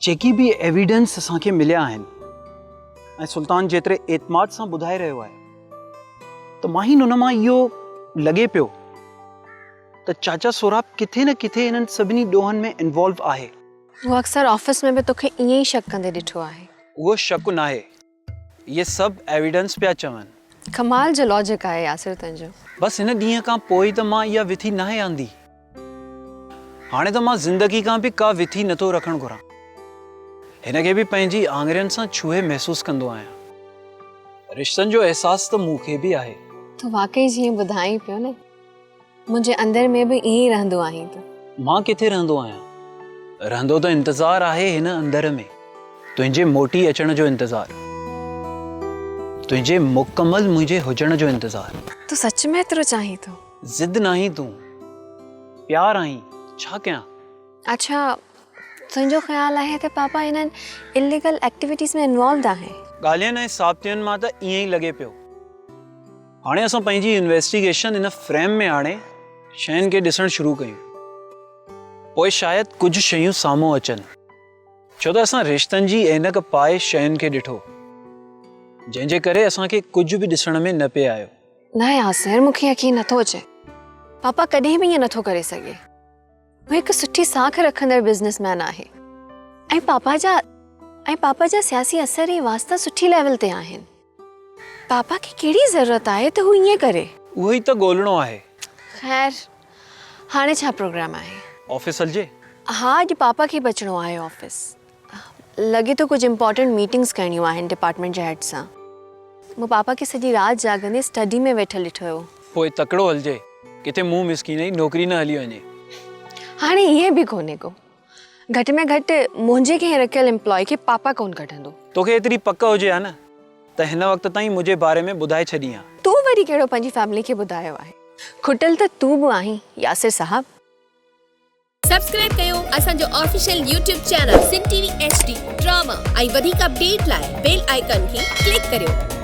جيڪي به ايويڊنس اسان کي مليا آهن ۽ سلطان جيتري اعتماد سان ٻڌائي رهيو آهي ته ماهين ان مان اهو لڳي پيو ته چاچا سهراب ڪٿي نه ڪٿي انهن سڀني ڏوهن ۾ انوالو آهي. مون اڪثر آفيس ۾ به توکي ائين ئي شڪ ڪندي ڏٺو آهي. اهو شڪ ناهي. اهي سڀ ايويڊنس پيا چون. ڪمال جو لاجڪ آهي ياسر تنهنجو. بس هن ڏينهن کان پوء ته مان اها وٿي ناهي آندي. هاڻي ته مان زندگي کان به ڪا وٿي نٿو رکڻ گهران. هن کي به پنهنجي آڱرين سان ڇهي محسوس ڪندو آهيان. رشتن جو احساس ته مون کي به آهي. تون واقعي جيئن ٻڌائين پيو نه. منهنجي اندر ۾ به ائين ئي رهندو آهين تون. مان ڪٿي رهندو آهيان؟ رهندو ته انتظار آهي هن اندر ۾. تنهنجي موٽي اچڻ جو انتظار. تنهنجي مڪمل منهنجي هجڻ جو انتظار. تون سچ ۾ ايترو چاهين ٿو؟ ضد ناهين تون. پيار آهين. ڇا ڪيان؟ اڇا تنهنجو خيال آهي ته پاپا انهن اليگل ايڪٽيوٽيز ۾ انوالوڊ آهي؟ ڳالهين ۽ ثابتين مان ته ائين ئي لڳي پيو. هاڻي اسان پنهنجي انويسٽيگيشن ان فريم ۾ آڻي شين کي ڏسڻ شروع ڪيون. پوء شايد ڪجهه شيون سامهون اچن. ڇو ته اسان رشتن جي عينڪ پائي شين کي ڏٺو. جنهن جي ڪري اسان کي ڪجهه به ڏسڻ ۾ نه پئي آيو. نه ياسر مون کي يقين نٿو اچي. پاپا ڪڏهن به ائين نٿو ڪري سگهي. هو هڪ سٺي ساک رکندڙ بزنس مين آهي ۽ پاپا جا ۽ پاپا جا سياسي اثر ۽ واسطا سٺي ليول تي آهن. پاپا کي ڪهڙي ضرورت آهي ته هو ائين ڪري؟ اهو ئي ته ڳولڻو آهي. خير هاڻي ڇا پروگرام آهي؟ آفيس هلجي؟ ها اڄ پاپا کي به اچڻو آهي آفيس. لڳي ٿو ڪجهه امپارٽنٽ ميٽنگس ڪرڻيون آهن ڊپارٽمينٽ جي هيڊ سان. مون پاپا کي سڄي رات جاڳندي اسٽڊي ۾ ويٺل ڏٺو هيو. پوء تڪڙو هلجي، ڪٿي مون مسڪين جي نوڪري نه هلي وڃي. هاڻي ائين به ڪونهي ڪو. گهٽ ۾ گهٽ منهنجي ڪنهن رکيل امپلائي کي پاپا ڪونه ڪڍندو. توکي ايتري پڪ هجي ها نه ته هن وقت تائين منهنجي باري ۾ ٻڌائي ڇڏين ها. تون وري ڪهڙو پنهنجي فيملي کي ٻڌايو آهي. کٽل ته تون به آهين ياسر صاحب. سبسڪرائب ڪيو اسان جو official YouTube channel Sindh T V H D drama ۽ وڌيڪ اپڊيٽ لاء بيل آئيڪان کي ڪلڪ ڪريو.